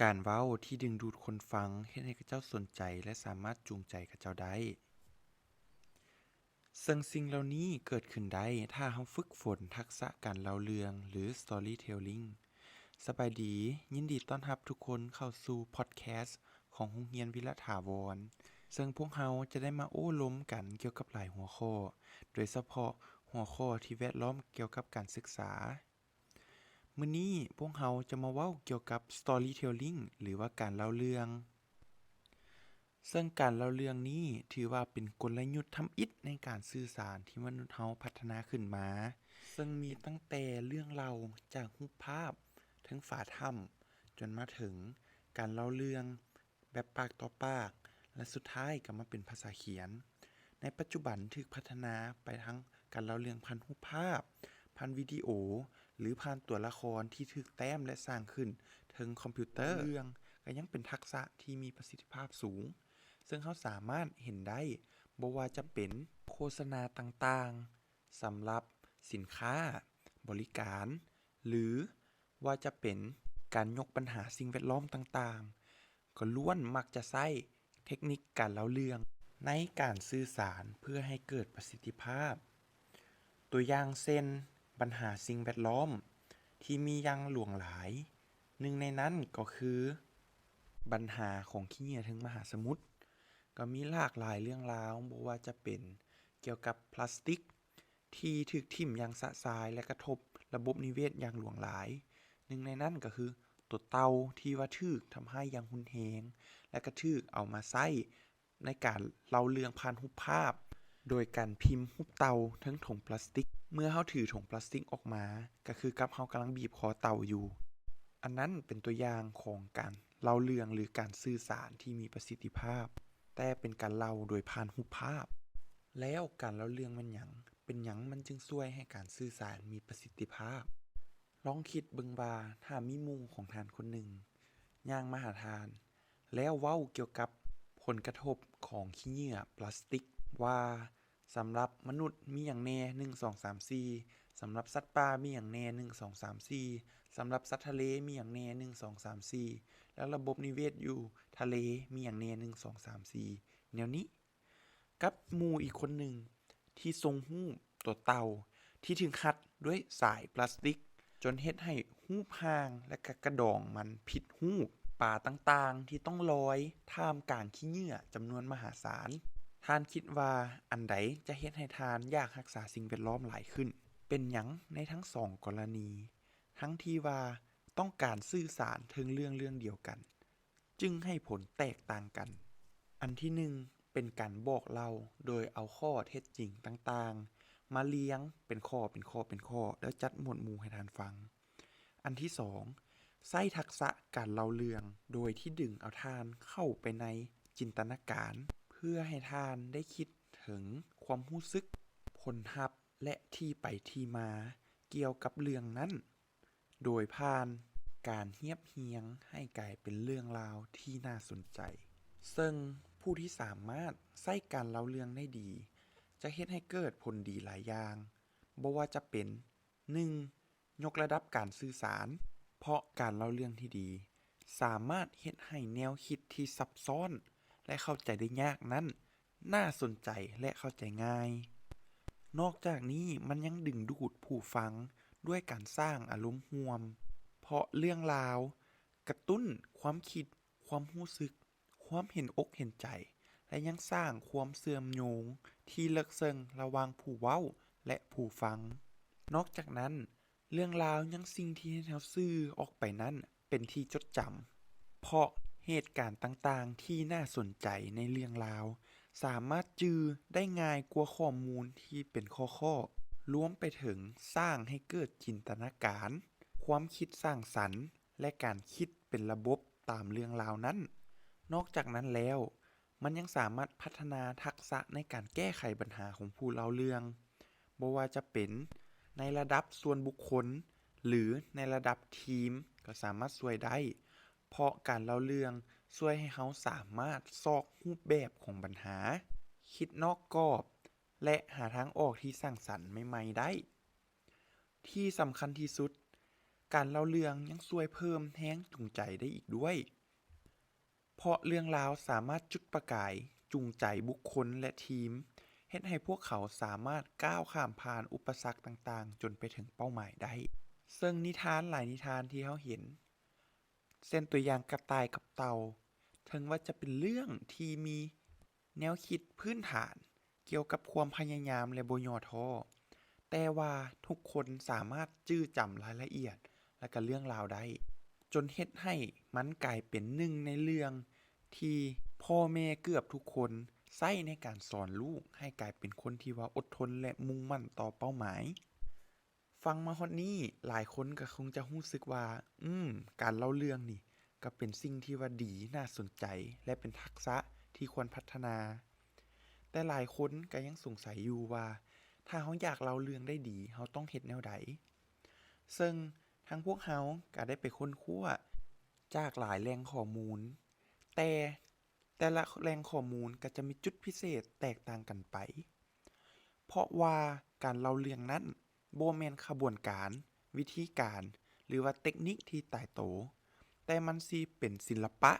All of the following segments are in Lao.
ການເວົ້າທີ່ດຶງດູດຄົນຟັງ ເຮັດໃຫ້ເຂົາເຈົ້າສົນໃຈ ແລະ ສາມາດຈູງໃຈເຂົາເຈົ້າໄດ້. ເຊິ່ງສິ່ງເຫຼົ່ານີ້ເກີດຂຶ້ນໄດ້ ຖ້າເຮົາຝຶກຝົນທັກສະການເລົ່າເລື່ອງ ຫຼື storytelling. ສະບາຍດີ, ຍິນດີຕ້ອນຮັບທຸກຄົນເຂົ້າສູ່ podcast ຂອງໂຮງຮຽນວິລະຖາວອນ, ເຊິ່ງພວກເຮົາຈະໄດ້ມາໂອ້ລົມກັນກ່ຽວກັບຫຼາຍຫົວຂໍ້, ໂດຍສະເພາະຫົວຂໍ້ທີ່ແວດລ້ອມກ່ຽວກັບການສຶກສາ. ມື້ນີ້ພວກເຮົາຈະມາເວົ້າກ່ຽວກັບ storytelling ຫຼືວ່າການເລົ່າເລື່ອງ. ເຊິ່ງການເລົ່າເລື່ອງນີ້ຖືວ່າເປັນກົນລະຍຸດທຳອິດໃນການສື່ສານທີ່ມະນຸດເຮົາພັດທະນາຂຶ້ນມາ, ເຊິ່ງມີຕັ້ງແຕ່ເລື່ອງເລົ່າຈາກຮູບພາບເທິງຝາຖ້ຳ ຈົນມາເຖິງການເລົ່າເລື່ອງ ແບບປາກຕໍ່ປາກ ແລະ ສຸດທ້າຍກໍມາເປັນພາສາຂຽນ. ໃນປັດຈຸບັນຖືກພັດທະນາໄປທາງການເລົ່າເລື່ອງຜ່ານຮູບພາບ, ຜ່ານວິດີໂອ ຫຼື ຜ່ານຕົວລະຄອນທີ່ຖືກແຕ້ມ ແລະ ສ້າງຂຶ້ນເທິງຄອມພິວເຕີ. ເລື່ອງກໍຍັງເປັນທັກສະທີ່ມີປະສິດທິພາບສູງ, ເຊິ່ງເຮົາສາມາດເຫັນໄດ້ ບໍ່ວ່າຈະເປັນໂຄສະນາຕ່າງໆ ສຳລັບສິນຄ້າ, ບໍລິການ ຫຼື ວ່າຈະເປັນການຍົກບັນຫາສິ່ງແວດລ້ອມຕ່າງໆ ກໍລ້ວນມັກຈະໃຊ້ເທັກນິກການເລົ່າເລື່ອງໃນການສື່ສານເພື່ອໃຫ້ເກີດປະສິດທິພາບ. ຕົວຢ່າງເຊັ່ນ ບັນຫາສິ່ງແວດລ້ອມທີ່ມີຢ່າງຫຼວງຫຼາຍ, ໜຶ່ງໃນນັ້ນກໍຄືບັນຫາຂອງຂີ້ເຫຍື້ອເທິງມະຫາສະໝຸດ. ກໍມີຫຼາກຫຼາຍເລື່ອງລາວ, ບໍ່ວ່າຈະເປັນກ່ຽວກັບພລາສຕິກ ທີ່ຖືກຖິ້ມຢ່າງຊະຊາຍ ແລະ ກະທົບລະບົບນິເວດຢ່າງຫຼວງຫຼາຍ. ໜຶ່ງໃນນັ້ນກໍຄືຕົວເຕົ່າທີ່ວ່າຖືກທຳຮ້າຍຢ່າງຮຸນແຮງ ແລະ ກໍຖືກເອົາມາໃຊ້ໃນການເລົ່າເລື່ອງຜ່ານຮູບພາບ ໂດຍການພິມຮູບເຕົ່າເທິງຖົງພລາສຕິກ. ເມື່ອເຮົາຖືຖົງພລາສຕິກອອກມາ ກໍຄືກັບເຮົາກຳລັງບີບຄໍເຕົ່າຢູ່. ອັນນັ້ນເປັນຕົວຢ່າງຂອງການເລົ່າເລື່ອງ ຫຼື ການສື່ສານທີ່ມີປະສິດທິພາບ, ແຕ່ເປັນການເລົ່າໂດຍຜ່ານຮູບພາບ. ແລ້ວການເລົ່າເລື່ອງແມ່ນຫຍັງ? ເປັນຫຍັງມັນຈຶ່ງຊ່ວຍໃຫ້ການສື່ສານມີປະສິດທິພາບ? ລອງຄິດເບິ່ງວ່າ ຖ້າມີໝູ່ຂອງທ່ານຄົນໜຶ່ງຍ່າງມາຫາທ່ານ ແລ້ວເວົ້າກ່ຽວກັບຜົນກະທົບຂອງຂີ້ເຫຍື້ອພລາສຕິກ ວ່າສຳລັບມະນຸດມີຫຍັງແດ່ ໜຶ່ງ ສອງ ສາມ ສີ່, ສຳລັບສັດປ່າມີຫຍັງແດ່ ໜຶ່ງ ສອງ ສາມ ສີ່, ສຳລັບສັດທະເລມີຫຍັງແດ່ ໜຶ່ງ ສອງ ສາມ ສີ່ ແລ້ວລະບົບນິເວດຢູ່ທະເລມີຫຍັງແດ່ ໜຶ່ງ ສອງ ສາມ ສີ່ ແນວນີ້. ກັບໝູ່ອີກຄົນໜຶ່ງທີ່ສົ່ງຮູບຕົວເຕົ່າທີ່ຖືກຮັດດ້ວຍສາຍພລາສຕິກ ຈົນເຮັດໃຫ້ຮູບຮ່າງ ແລະ ກະກະດອງມັນຜິດຮູບ, ປາຕ່າງໆທີ່ຕ້ອງລອຍທ່າມກາງຂີ້ເຫຍື້ອຈຳນວນມະຫາສານ. ທ່ານຄິດວ່າອັນໃດຈະເຮັດໃຫ້ທ່ານຢາກຮັກສາສິ່ງແວດລ້ອມຫຼາຍຂຶ້ນ? ເປັນຫຍັງໃນທັງສອງກໍລະນີ ທັງທີ່ວ່າຕ້ອງການສື່ສານເຖິງເລື່ອງເລື່ອງດຽວກັນ ຈຶ່ງໃຫ້ຜົນແຕກຕ່າງກັນ. ອັນທີໜຶ່ງ ເປັນການບອກເລົ່າໂດຍເອົາຂໍ້ເທັດຈິງຕ່າງໆມາລຽງເປັນຂໍ້ ເປັນຂໍ້ ເປັນຂໍ້ ແລ້ວຈັດໝວດໝູ່ໃຫ້ທ່ານຟັງ. ອັນທີສອງ ໃຊ້ທັກສະການເລົ່າເລື່ອງໂດຍທີ່ດຶງເອົາທ່ານເຂົ້າໄປໃນຈິນຕະນາການ ເພື່ອໃຫ້ທ່ານໄດ້ຄິດເຖິງຄວາມຮູ້ສຶກ, ຜົນຮັບ ແລະ ທີ່ໄປທີ່ມາກ່ຽວກັບເລື່ອງນັ້ນ. ໂດຍຜ່ານການຮຽບຮຽງໃຫ້ກາຍເປັນເລື່ອງລາວທີ່ໜ້າສົນໃຈ. ເຊິ່ງຜູ້ທີ່ສາມາດໃຊ້ການເລົ່າເລື່ອງໄດ້ດີ ຈະເຮັດໃຫ້ເກີດຜົນດີຫຼາຍຢ່າງ, ບໍ່ວ່າຈະເປັນ ໜຶ່ງ ຍົກລະດັບການສື່ສານ, ເພາະການເລົ່າເລື່ອງທີ່ດີ ສາມາດເຮັດໃຫ້ແນວຄິດທີ່ຊັບຊ້ອນ ແລະ ເຂົ້າໃຈໄດ້ຍາກນັ້ນ ໜ້າສົນໃຈ ແລະ ເຂົ້າໃຈງ່າຍ. ນອກຈາກນີ້ ມັນຍັງດຶງດູດຜູ້ຟັງດ້ວຍການສ້າງອາລົມຮ່ວມ, ເພາະເລື່ອງລາວກະຕຸ້ນຄວາມຄິດ, ຄວາມຮູ້ສຶກ, ຄວາມເຫັນອົກເຫັນໃຈ ແລະ ຍັງສ້າງຄວາມເຊື່ອມໂຍງທີ່ເລິກເຊິ່ງລະຫວ່າງຜູ້ເວົ້າ ແລະ ຜູ້ຟັງ. ນອກຈາກນັ້ນ, ເລື່ອງລາວຍັງສິ່ງທີ່ເຮັດໃຫ້ເຮົາສື່ອອກໄປນັ້ນເປັນທີ່ຈົດຈຳ, ເພາະເຫດການຕ່າງໆທີ່ໜ້າສົນໃຈໃນເລື່ອງລາວ ສາມາດຈື່ໄດ້ງ່າຍກວ່າຂໍ້ມູນທີ່ເປັນຂໍ້ໆ, ລວມໄປເຖິງສ້າງໃຫ້ເກີດຈິນຕະນາການ, ຄວາມຄິດສ້າງສັນ ແລະ ການຄິດເປັນລະບົບຕາມເລື່ອງລາວນັ້ນ. ນອກຈາກນັ້ນແລ້ວ, ມັນຍັງສາມາດພັດທະນາທັກສະໃນການແກ້ໄຂບັນຫາຂອງຜູ້ເລົ່າເລື່ອງ, ບໍ່ວ່າຈະເປັນໃນລະດັບສ່ວນບຸກຄົນ ຫຼື ໃນລະດັບທີມ ກໍສາມາດຊ່ວຍໄດ້, ເພາະການເລົ່າເລື່ອງຊ່ວຍໃຫ້ເຮົາສາມາດຊອກຮູບແບບຂອງບັນຫາ, ຄິດນອກກອບ ແລະ ຫາທາງອອກທີ່ສ້າງສັນໃໝ່ໆໄດ້. ທີ່ສຳຄັນທີ່ສຸດ, ການເລົ່າເລື່ອງຍັງຊ່ວຍເພີ່ມແຮງຈູງໃຈໄດ້ອີກດ້ວຍ ເພາະເລື່ອງລາວສາມາດຈຸດປະກາຍຈູງໃຈບຸກຄົນ ແລະ ທີມ ເຮັດໃຫ້ພວກເຂົາສາມາດກ້າວຂ້າມຜ່ານອຸປະສັກຕ່າງໆ ຈົນໄປເຖິງເປົ້າໝາຍໄດ້. ເຊິ່ງນິທານຫຼາຍນິທານທີ່ເຮົາເຫັນ ເຊັ່ນຕົວຢ່າງກະຕ່າຍກັບເຕົ່າ ເຖິງວ່າຈະເປັນເລື່ອງທີ່ມີແນວຄິດພື້ນຖານກ່ຽວກັບຄວາມພະຍາຍາມ ແລະ ບໍ່ຍໍ້ທໍ້, ແຕ່ວ່າທຸກຄົນສາມາດຈື່ຈຳລາຍລະອຽດ ແລະ ກະເລື່ອງລາວໄດ້ ຈົນເຮັດໃຫ້ມັນກາຍເປັນໜຶ່ງໃນເລື່ອງທີ່ພໍ່ແມ່ເກືອບທຸກຄົນໃຊ້ໃນການສອນລູກໃຫ້ກາຍເປັນຄົນທີ່ວ່າອົດທົນ ແລະ ມຸ່ງໝັ້ນຕໍ່ເປົ້າໝາຍ. ຟັງມາຮອດນີ້ ຫຼາຍຄົນກໍຄົງຈະຮູ້ສຶກວ່າ ອືມ ການເລົ່າເລື່ອງນີ້ກໍເປັນສິ່ງທີ່ວ່າດີ, ໜ້າສົນໃຈ ແລະ ເປັນທັກສະທີ່ຄວນພັດທະນາ. ແຕ່ຫຼາຍຄົນກໍຍັງສົງໄສຢູ່ວ່າ ຖ້າເຮົາຢາກເລົ່າເລື່ອງໄດ້ດີ, ເຮົາຕ້ອງເຮັດແນວໃດ? ເຊິ່ງທາງພວກເຮົາກໍໄດ້ໄປຄົ້ນຄວ້າຈາກຫຼາຍແຫຼ່ງຂໍ້ມູນ, ແຕ່ ແຕ່ລະແຫຼ່ງຂໍ້ມູນກໍຈະມີຈຸດພິເສດແຕກຕ່າງກັນໄປ, ເພາະວ່າການເລົ່າເລື່ອງນັ້ນບໍ່ແມ່ນຂະບວນການ, ວິທີການ ຫຼືວ່າເຕັກນິກທີ່ຕາຍໂຕ, ແຕ່ມັນຊິເປັນສິລະປະ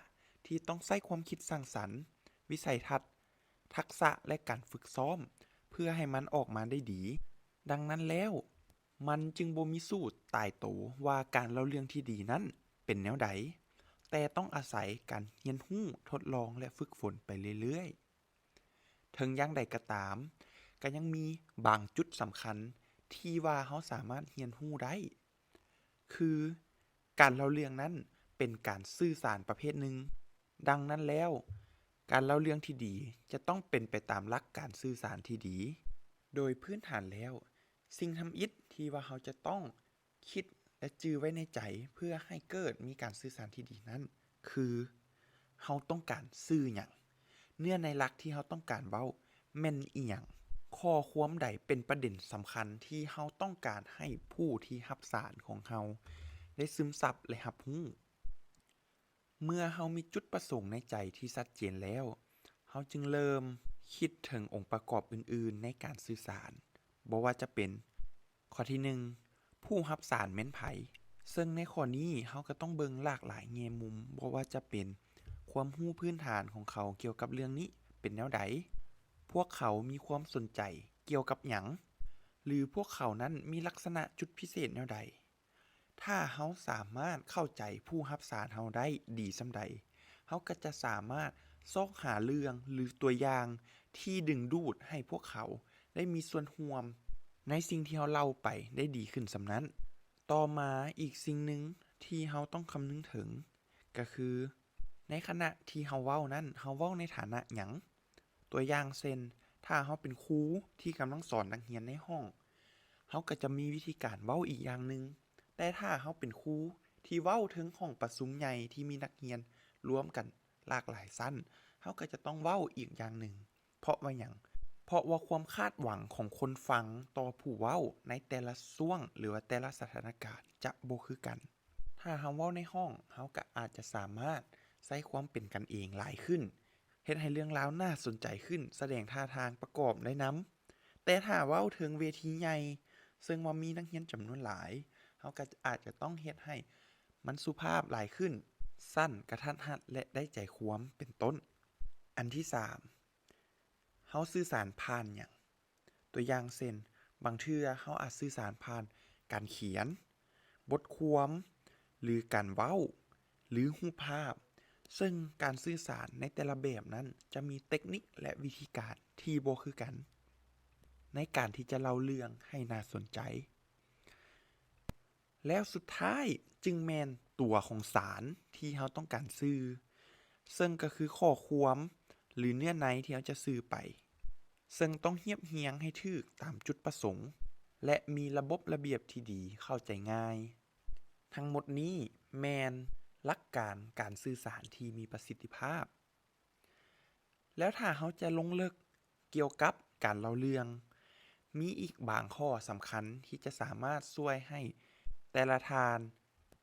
ທີ່ຕ້ອງໃຊ້ຄວາມຄິດສ້າງສັນ, ວິໄສທັດ, ທັກສະ ແລະ ການຝຶກຊ້ອມ ເພື່ອໃຫ້ມັນອອກມາໄດ້ດີ. ດັ່ງນັ້ນແລ້ວ, ມັນຈຶ່ງບໍ່ມີສູດຕາຍໂຕວ່າການເລົ່າເລື່ອງທີ່ດີນັ້ນເປັນແນວໃດ, ແຕ່ຕ້ອງອາໄສການຮຽນຮູ້, ທົດລອງ ແລະ ຝຶກຝົນໄປເລື້ອຍໆ. ເຖິງຢ່າງໃດກໍຕາມ, ກໍຍັງມີບາງຈຸດສຳຄັນທີ່ວ່າເຮົາສາມາດຮຽນຮູ້ໄດ້, ຄື ການເລົ່າເລື່ອງນັ້ນເປັນການສື່ສານປະເພດໜຶ່ງ. ດັ່ງນັ້ນແລ້ວ, ການເລົ່າເລື່ອງທີ່ດີຈະຕ້ອງເປັນໄປຕາມຫຼັກການສື່ສານທີ່ດີ. ໂດຍພື້ນຖານແລ້ວ, ສິ່ງທຳອິດທີ່ວ່າເຮົາຈະຕ້ອງຄິດ ແລະ ຈື່ໄວ້ໃນໃຈ ເພື່ອໃຫ້ເກີດມີການສື່ສານທີ່ດີນັ້ນ ຄື ເຮົາຕ້ອງການສື່ຫຍັງ? ເນື້ອໃນຫຼັກທີ່ເຮົາຕ້ອງການເວົ້າແມ່ນອີ່ຫຍັງ? ຂໍ້ຄວາມໃດເປັນປະເດັນສຳຄັນທີ່ເຮົາຕ້ອງການໃຫ້ຜູ້ທີ່ຮັບສານຂອງເຮົາໄດ້ຊຶມຊັບ ແລະ ຮັບຮູ້? ເມື່ອເຮົາມີຈຸດປະສົງໃນໃຈທີ່ຊັດເຈນແລ້ວ, ເຮົາຈຶ່ງເລີ່ມຄິດເຖິງອົງປະກອບອື່ນໆໃນການສື່ສານ, ບໍ່ວ່າຈະເປັນ ຂໍ້ທີໜຶ່ງ ຜູ້ຮັບສານແມ່ນໃຜ? ເຊິ່ງໃນຂໍ້ນີ້ເຮົາກໍຕ້ອງເບິ່ງຫຼາກຫຼາຍແງ່ມຸມ, ບໍ່ວ່າຈະເປັນຄວາມຮູ້ພື້ນຖານຂອງເຂົາກ່ຽວກັບເລື່ອງນີ້ເປັນແນວໃດ, ພວກເຂົາມີຄວາມສົນໃຈກ່ຽວກັບຫຍັງ? ຫຼື ພວກເຂົານັ້ນມີລັກສະນະຈຸດພິເສດແນວໃດ? ຖ້າເຮົາສາມາດເຂົ້າໃຈຜູ້ຮັບສານເຮົາໄດ້ດີສ່ຳໃດ, ເຮົາກໍຈະສາມາດຊອກຫາເລື່ອງ ຫຼື ຕົວຢ່າງທີ່ດຶງດູດໃຫ້ພວກເຂົາໄດ້ມີສ່ວນຮ່ວມໃນສິ່ງທີ່ເຮົາເລົ່າໄປໄດ້ດີຂຶ້ນສ່ຳນັ້ນ. ຕໍ່ມາອີກສິ່ງໜຶ່ງທີ່ເຮົາຕ້ອງຄຳນຶງເຖິງ ກໍຄື ໃນຂະນະທີ່ເຮົາເວົ້ານັ້ນ, ເຮົາເວົ້າໃນຖານະຫຍັງ? ຕົວຢ່າງເຊັ່ນ, ຖ້າເຮົາເປັນຄູທີ່ກຳລັງສອນນັກຮຽນໃນຫ້ອງ, ເຮົາກໍຈະມີວິທີການເວົ້າອີກຢ່າງໜຶ່ງ. ແຕ່ຖ້າເຮົາເປັນຄູທີ່ເວົ້າເທິງຫ້ອງປະຊຸມໃຫຍ່ທີ່ມີນັກຮຽນລວມກັນຫຼາກຫຼາຍຊັ້ນ, ເຮົາກໍຈະຕ້ອງເວົ້າອີກຢ່າງໜຶ່ງ. ເພາະວ່າຫຍັງ? ເພາະວ່າຄວາມຄາດຫວັງຂອງຄົນຟັງຕໍ່ຜູ້ເວົ້າໃນແຕ່ລະຊ່ວງ ຫຼືວ່າແຕ່ລະສະຖານະການຈະບໍ່ຄືກັນ. ຖ້າເຮົາເວົ້າໃນຫ້ອງ, ເຮົາກໍອາດຈະສາມາດໃຊ້ຄວາມເປັນກັນເອງຫຼາຍຂຶ້ນ, ເຮັດໃຫ້ເລື່ອງລາວໜ້າສົນໃຈຂຶ້ນ, ສະແດງທ່າທາງປະກອບໄດ້ນຳ. ແຕ່ຖ້າເວົ້າເຖິງເວທີໃຫຍ່, ເຊິ່ງວ່າມີນັກຮຽນຈຳນວນຫຼາຍ, ເຮົາກໍອາດຈະຕ້ອງເຮັດໃຫ້ມັນສຸພາບຫຼາຍຂຶ້ນ, ສັ້ນ, ກະທັດຮັດ ແລະ ໄດ້ໃຈຄວາມ ເປັນຕົ້ນ. ອັນທີສາມ, ເຮົາສື່ສານຜ່ານຫຍັງ? ຕົວຢ່າງເຊັ່ນ, ບາງເທື່ອເຮົາອາດສື່ສານຜ່ານການຂຽນ, ບົດຄວາມ, ຫຼື ການເວົ້າ, ຫຼື ຮູບພາບ, ເຊິ່ງການສື່ສານໃນແຕ່ລະແບບນັ້ນຈະມີເຕັກນິກ ແລະ ວິທີການທີ່ບໍ່ຄືກັນ ໃນການທີ່ຈະເລົ່າເລື່ອງໃຫ້ໜ້າສົນໃຈ. ແລ້ວສຸດທ້າຍຈຶ່ງແມ່ນຕົວຂອງສານທີ່ເຮົາຕ້ອງການສື່, ເຊິ່ງກໍຄືຂໍ້ຄວາມ ຫຼື ເນື້ອໃນທີ່ເຮົາຈະສື່ໄປ, ເຊິ່ງຕ້ອງຮຽບຮຽງໃຫ້ຖືກຕາມຈຸດປະສົງ ແລະ ມີລະບົບລະບຽບທີ່ດີ, ເຂົ້າໃຈງ່າຍ. ທັງໝົດນີ້ແມ່ນຫຼັກການການສື່ສານທີ່ມີປະສິດທິພາບ. ແລ້ວຖ້າເຮົາຈະລົງເລິກກ່ຽວກັບການເລົ່າເລື່ອງ, ມີອີກບາງຂໍ້ສຳຄັນທີ່ຈະສາມາດຊ່ວຍໃຫ້ແຕ່ລະທ່ານ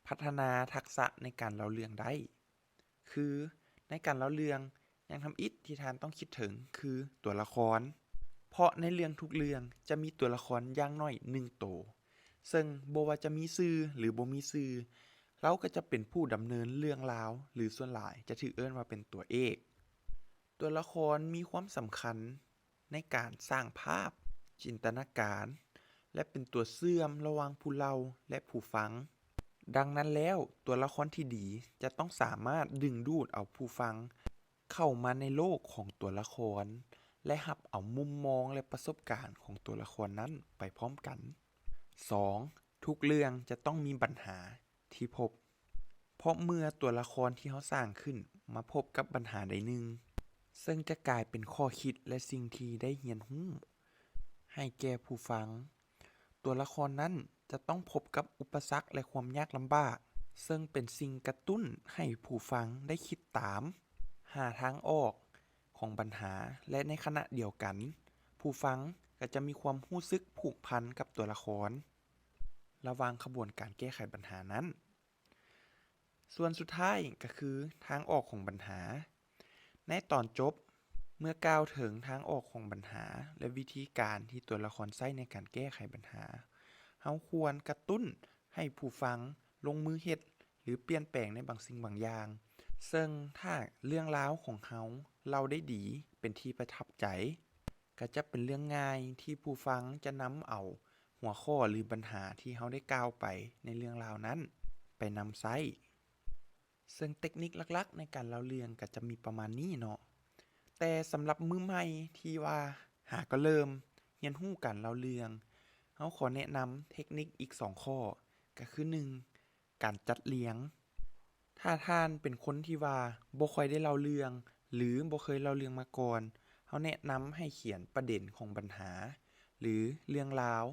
ພັດທະນາທັກສະໃນການເລົ່າເລື່ອງໄດ້, ຄືໃນການເລົ່າເລື່ອງ, ຢ່າງທຳອິດທີ່ທ່ານຕ້ອງຄິດເຖິງຄືຕົວລະຄອນ, ເພາະໃນເລື່ອງທຸກເລື່ອງຈະມີຕົວລະຄອນຢ່າງໜ້ອຍໜຶ່ງໂຕ, ເຊິ່ງບໍ່ວ່າຈະມີຊື່ ຫຼື ບໍ່ມີຊື່ ລາວກໍຈະເປັນຜູ້ດຳເນີນເລື່ອງລາວ ຫຼື ສ່ວນຫຼາຍຈະຖືກເອີ້ນວ່າເປັນຕົວເອກ. ຕົວລະຄອນມີຄວາມສຳຄັນໃນການສ້າງພາບ, ຈິນຕະນາການ ແລະ ເປັນຕົວເຊື່ອມລະຫວ່າງຜູ້ເລົ່າ ແລະ ຜູ້ຟັງ. ດັ່ງນັ້ນແລ້ວ, ຕົວລະຄອນທີ່ດີຈະຕ້ອງສາມາດດຶງດູດເອົາຜູ້ຟັງເຂົ້າມາໃນໂລກຂອງຕົວລະຄອນ ແລະ ຮັບເອົາມຸມມອງ ແລະ ປະສົບການຂອງຕົວລະຄອນນັ້ນໄປພ້ອມກັນ. ສອງ, ທຸກເລື່ອງຈະຕ້ອງມີບັນຫາທີ່ພົບ ເພາະເມື່ອຕົວລະຄອນທີ່ເຮົາສ້າງຂຶ້ນມາພົບກັບບັນຫາໃດໜຶ່ງ, ເຊິ່ງຈະກາຍເປັນຂໍ້ຄິດ ແລະ ສິ່ງທີ່ໄດ້ຮຽນຮູ້ໃຫ້ແກ່ຜູ້ຟັງ, ຕົວລະຄອນນັ້ນຈະຕ້ອງພົບກັບອຸປະສັກ ແລະ ຄວາມຍາກລຳບາກ, ເຊິ່ງເປັນສິ່ງກະຕຸ້ນໃຫ້ຜູ້ຟັງໄດ້ຄິດຕາມ, ຫາທາງອອກຂອງບັນຫາ ແລະ ໃນຂະນະດຽວກັນ, ຜູ້ຟັງກໍຈະມີຄວາມຮູ້ສຶກຜູກພັນກັບຕົວລະຄອນ ລະຫວ່າງຂະບວນການແກ້ໄຂບັນຫານັ້ນ. ສ່ວນສຸດທ້າຍກໍຄືທາງອອກຂອງບັນຫາ. ໃນຕອນຈົບ, ເມື່ອກ່າວເຖິງທາງອອກຂອງບັນຫາ ແລະ ວິທີການທີ່ຕົວລະຄອນໃຊ້ໃນການແກ້ໄຂບັນຫາ, ເຮົາຄວນກະຕຸ້ນໃຫ້ຜູ້ຟັງລົງມືເຮັດ ຫຼື ປ່ຽນແປງໃນບາງສິ່ງບາງຢ່າງ. ເຊິ່ງຖ້າເລື່ອງລາວຂອງເຮົາເລົ່າໄດ້ດີ ເປັນທີ່ປະທັບໃຈ, ກໍຈະເປັນເລື່ອງງ່າຍທີ່ຜູ້ຟັງຈະນຳເອົາຫົວຂໍ້ ຫຼື ບັນຫາທີ່ເຮົາໄດ້ກ່າວໄປໃນເລື່ອງລາວນັ້ນໄປນຳໃຊ້. ເຊິ່ງເຕັກນິກຫຼັກໆໃນການເລົ່າເລື່ອງກໍຈະມີປະມານນີ້ເນາະ. ແຕ່ສຳລັບມືໃໝ່ທີ່ວ່າຫາກໍເລີ່ມຮຽນຮູ້ການເລົ່າເລື່ອງ, ເຮົາຂໍແນະນຳເຕັກນິກອີກສອງຂໍ້, ກໍຄື ໜຶ່ງ ການຈັດລຽງ. ຖ້າທ່ານເປັນຄົນທີ່ວ່າບໍ່ຄ່ອຍໄດ້ເລົ່າເລື່ອງ ຫຼື ບໍ່ເຄີຍເລົ່າເລື່ອງມາກ່ອນ, ເຮົາແນະນຳໃຫ້ຂຽນປະເດັນຂອງບັນຫາ ຫຼື ເລື່ອງລາວ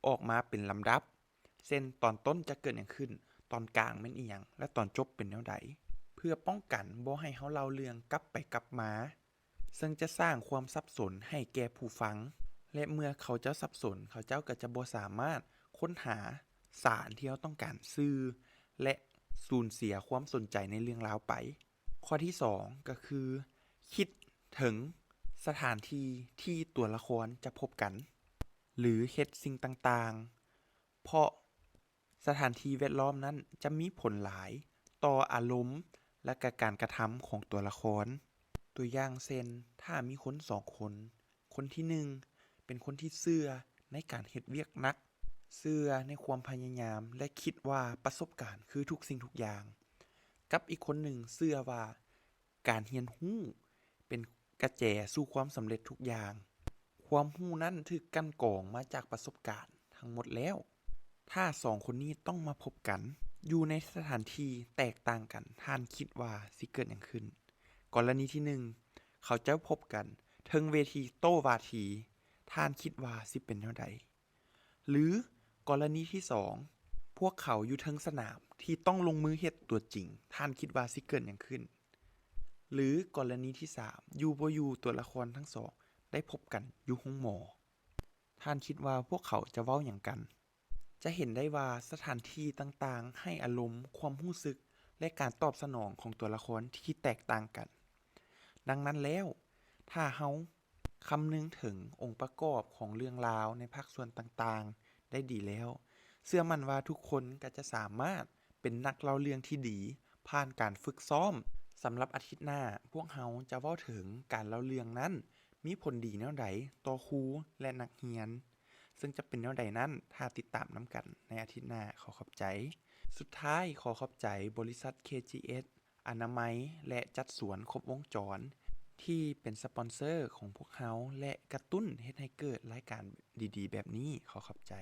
ອອກມາເປັນລຳດັບ, ເຊັ່ນ ຕອນຕົ້ນຈະເກີດຫຍັງຂຶ້ນ, ຕອນກາງແມ່ນອີ່ຫຍັງ ແລະ ຕອນຈົບເປັນແນວໃດ, ເພື່ອປ້ອງກັນບໍ່ໃຫ້ເຮົາເລົ່າເລື່ອງກັບໄປກັບມາ. ເຊິ່ງຈະສ້າງຄວາມສັບສົນໃຫ້ແກ່ຜູ້ຟັງ ແລະ ເມື່ອເຂົາເຈົ້າສັບສົນ, ເຂົາເຈົ້າກໍຈະບໍ່ສາມາດຄົ້ນຫາສານທີ່ເຮົາຕ້ອງການຊື່ ແລະ ສູນເສຍຄວາມສົນໃຈໃນເລື່ອງລາວໄປ. ຂໍ້ທີສອງ ກໍຄື ຄິດເຖິງສະຖານທີ່ທີ່ຕົວລະຄອນຈະພົບກັນ ຫຼື ເຮັດສິ່ງຕ່າງໆ, ເພາະ ສະຖານທີ່ແວດລ້ອມນັ້ນຈະມີຜົນຫຼາຍຕໍ່ອາລົມ ແລະ ກະການກະທຳຂອງຕົວລະຄອນ. ຕົວຢ່າງເຊັ່ນ, ຖ້າມີຄົນສອງຄົນ, ຄົນທີໜຶ່ງເປັນຄົນທີ່ເຊື່ອໃນການເຮັດວຽກໜັກ, ເຊື່ອໃນຄວາມພະຍາຍາມ ແລະ ຄິດວ່າປະສົບການຄືທຸກສິ່ງທຸກຢ່າງ, ກັບອີກຄົນໜຶ່ງເຊື່ອວ່າ ການຮຽນຮູ້ເປັນກະແຈສູ່ຄວາມສຳເລັດທຸກຢ່າງ. ຄວາມຮູ້ນັ້ນຖືກກັ່ນກອງມາຈາກປະສົບການທັງໝົດແລ້ວ. ຖ້າສອງຄົນນີ້ຕ້ອງມາພົບກັນຢູ່ໃນສະຖານທີ່ແຕກຕ່າງກັນ, ທ່ານຄິດວ່າຊິເກີດຫຍັງຂຶ້ນ? ກໍລະນີທີໜຶ່ງ, ເຂົາເຈົ້າພົບກັນເທິງເວທີໂຕ້ວາທີ, ທ່ານຄິດວ່າຊິເປັນແນວໃດ? ຫຼື ກໍລະນີທີສອງ, ພວກເຂົາຢູ່ເທິງສະໜາມທີ່ຕ້ອງລົງມືເຮັດຕົວຈິງ, ທ່ານຄິດວ່າຊິເກີດຫຍັງຂຶ້ນ? ຫຼື ກໍລະນີທີສາມ, ຢູ່ບໍ່ຢູ່ຕົວລະຄອນທັງສອງໄດ້ພົບກັນຢູ່ໂຮງໝໍ, ທ່ານຄິດວ່າພວກເຂົາຈະເວົ້າຫຍັງກັນ? ຈະເຫັນໄດ້ວ່າສະຖານທີ່ຕ່າງໆໃຫ້ອາລົມ, ຄວາມຮູ້ສຶກ ແລະ ການຕອບສະໜອງຂອງຕົວລະຄອນທີ່ແຕກຕ່າງກັນ. ດັ່ງນັ້ນແລ້ວ, ຖ້າເຮົາ ຄຳນຶງເຖິງອົງປະກອບຂອງເລື່ອງລາວໃນພາກສ່ວນຕ່າງໆໄດ້ດີແລ້ວ, ເຊື່ອໝັ້ນວ່າທຸກຄົນກໍຈະສາມາດເປັນນັກເລົ່າເລື່ອງທີ່ດີຜ່ານການຝຶກຊ້ອມ. ສຳລັບອາທິດໜ້າ, ພວກເຮົາຈະເວົ້າເຖິງການເລົ່າເລື່ອງນັ້ນມີຜົນດີແນວໃດຕໍ່ຄູ ແລະ ນັກຮຽນ, ເຊິ່ງຈະເປັນແນວໃດນັ້ນ, ຖ້າຕິດຕາມນຳກັນໃນອາທິດໜ້າ. ຂໍຂອບໃຈ. ສຸດທ້າຍ, ຂໍຂອບໃຈບໍລິສັດ ເຄ ຈີ ເອສ ອະນາໄມ ແລະ ຈັດສວນຄົບວົງຈອນ ທີ່ເປັນສະປອນເຊີຂອງພວກເຮົາ ແລະ ກະຕຸ້ນເຮັດໃຫ້ເກີດລາຍການດີໆແບບນີ້. ຂໍຂອບໃຈ.